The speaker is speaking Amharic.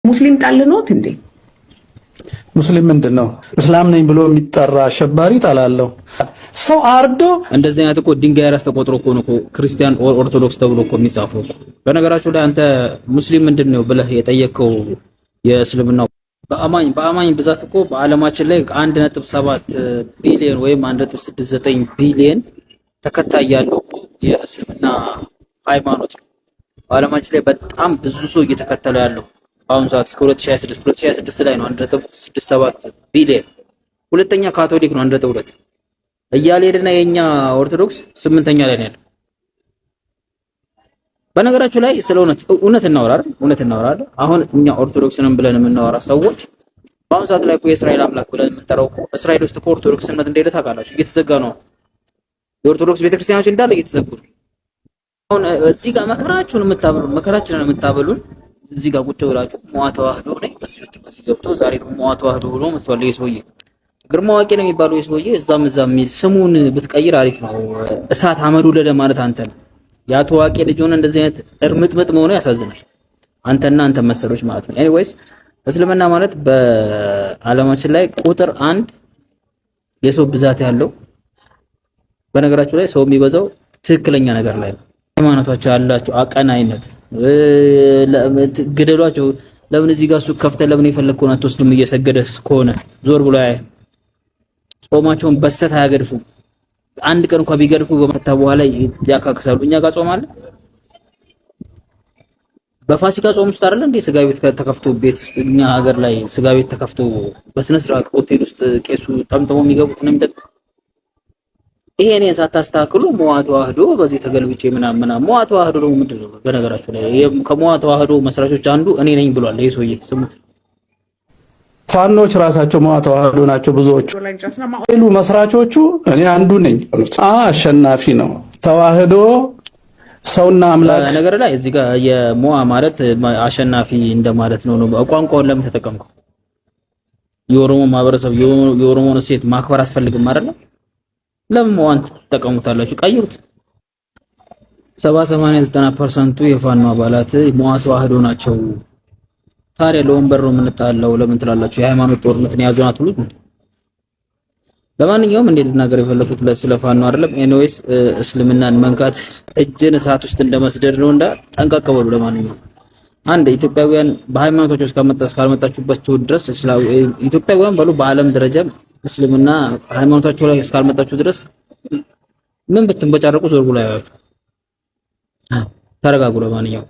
ሙስሊም ጠልኖት እንዴ? ሙስሊም ምንድን ነው? እስላም ነኝ ብሎ የሚጠራ አሸባሪ ጠላለሁ። ሰው አርዶ እንደዚህ አይነት እኮ ድንጋይ ራስ ተቆጥሮ እኮ ነው ክርስቲያን ኦርቶዶክስ ተብሎ እኮ የሚጻፈው። በነገራችሁ ላይ አንተ ሙስሊም ምንድን ነው ብለህ የጠየቀው የእስልምናው በአማኝ ብዛት እኮ በዓለማችን ላይ 1.7 ቢሊዮን ወይም 1.69 ቢሊዮን ተከታይ ያለው የእስልምና ሃይማኖት ነው። በዓለማችን ላይ በጣም ብዙ ሰው እየተከተለ ያለው በአሁኑ ሰዓት እስከ 2026 ላይ ነው 1.67 ቢሊዮን። ሁለተኛ ካቶሊክ ነው 1.2 እያለ ሄደና የኛ ኦርቶዶክስ ስምንተኛ ላይ ነው ያለው። በነገራችሁ ላይ ስለ እውነት እውነት እናወራ አይደል? እውነት እናወራ አይደል? አሁን እኛ ኦርቶዶክስ ነን ብለን የምናወራ ሰዎች በአሁኑ ሰዓት ላይ እኮ የእስራኤል አምላክ ብለን የምንጠራው እኮ እስራኤል ውስጥ እኮ ኦርቶዶክስ እምነት እንደሌለ ታውቃላችሁ። እየተዘጋ ነው። የኦርቶዶክስ ቤተክርስቲያኖች እንዳለ እየተዘጉ ነው። አሁን እዚህ ጋር መከራችሁን የምታበሉን መከራችንን የምታበሉን እዚህ ጋር ቁጭ ብላችሁ ሞዓ ተዋህዶ ነኝ በዚህ ውስጥ በዚህ ገብቶ ዛሬ ደግሞ ሞዓ ተዋህዶ ሆኖ መጥቷል። ይሄ ሰውዬ ግርማ ዋቄ ነው የሚባለው ይሄ ሰውዬ እዛም እዛም የሚል ስሙን ብትቀይር አሪፍ ነው። እሳት አመዱ ወለደ ማለት አንተ ነህ። የአቶ ዋቄ ልጅ ሆነ እንደዚህ አይነት እርምጥምጥ መሆኑ ያሳዝናል። አንተና አንተ መሰሎች ማለት ነው። Anyways እስልምና ማለት በዓለማችን ላይ ቁጥር አንድ የሰው ብዛት ያለው፣ በነገራችሁ ላይ ሰው የሚበዛው ትክክለኛ ነገር ላይ ነው። ሃይማኖታቸው ያላቸው አቀናይነት ግደሏቸው። ለምን እዚህ ጋር ሱቅ ከፍተህ ለምን የፈለግከውን አትወስድም? እየሰገደ ከሆነ ዞር ብሎ አያይም። ጾማቸውን በስተት አያገድፉም። አንድ ቀን እንኳን ቢገድፉ በመታ በኋላ ያካክሳሉ። እኛ ጋር ጾም አለ። በፋሲካ ጾም ውስጥ አይደል እንዴ ስጋ ቤት ተከፍቶ ቤት ውስጥ እኛ ሀገር ላይ ስጋ ቤት ተከፍቶ በስነ ስርዓት ሆቴል ውስጥ ቄሱ ጠምጥሞ የሚገቡት ነው የሚጠጡት። ይሄ እኔን ሳታስተካክሉ ሞዓ ተዋህዶ በዚህ ተገልብጬ ምናምን ምናምን። ሞዓ ተዋህዶ ደግሞ ምንድን ነው? በነገራችሁ ላይ ከሞዓ ተዋህዶ መስራቾች አንዱ እኔ ነኝ ብሏል ይሄ ሰውዬ፣ ስሙት። ፋኖች ራሳቸው ሞዓ ተዋህዶ ናቸው ብዙዎቹ። ሉ መስራቾቹ እኔ አንዱ ነኝ። አሸናፊ ነው ተዋህዶ ሰውና አምላክ ነገር ላይ እዚህ ጋር የሞዓ ማለት አሸናፊ እንደማለት ነው። ቋንቋውን ለምን ተጠቀምከው? የኦሮሞ ማህበረሰብ የኦሮሞን እሴት ማክበር አትፈልግም አይደለ? ለምን ሞዓን ትጠቀሙታላችሁ? ቀይሩት። 70 80 90% የፋኖ አባላት ሞዓ ተዋህዶ ናቸው። ታዲያ ለወንበር ነው የምንጣለው ለምን ትላላችሁ? የሃይማኖት ጦርነትን ያዙን አትሉት? ለማንኛውም እንዴ ልናገር የፈለኩት ስለ ፋኖ አይደለም። Anyways እስልምናን መንካት እጅን እሳት ውስጥ እንደመስደድ ነው። እንዳ ጠንቀቅ በሉ። ለማንኛውም አንድ ኢትዮጵያውያን በሃይማኖታቸው እስካልመጣችሁባቸው ድረስ ኢትዮጵያውያን በሉ በዓለም ደረጃ እስልምና ሃይማኖታቸው ላይ እስካልመጣችሁ ድረስ ምን ብትንበጫረቁ ዞር ብሎ አያችሁ። ተረጋጉ። ለማንኛውም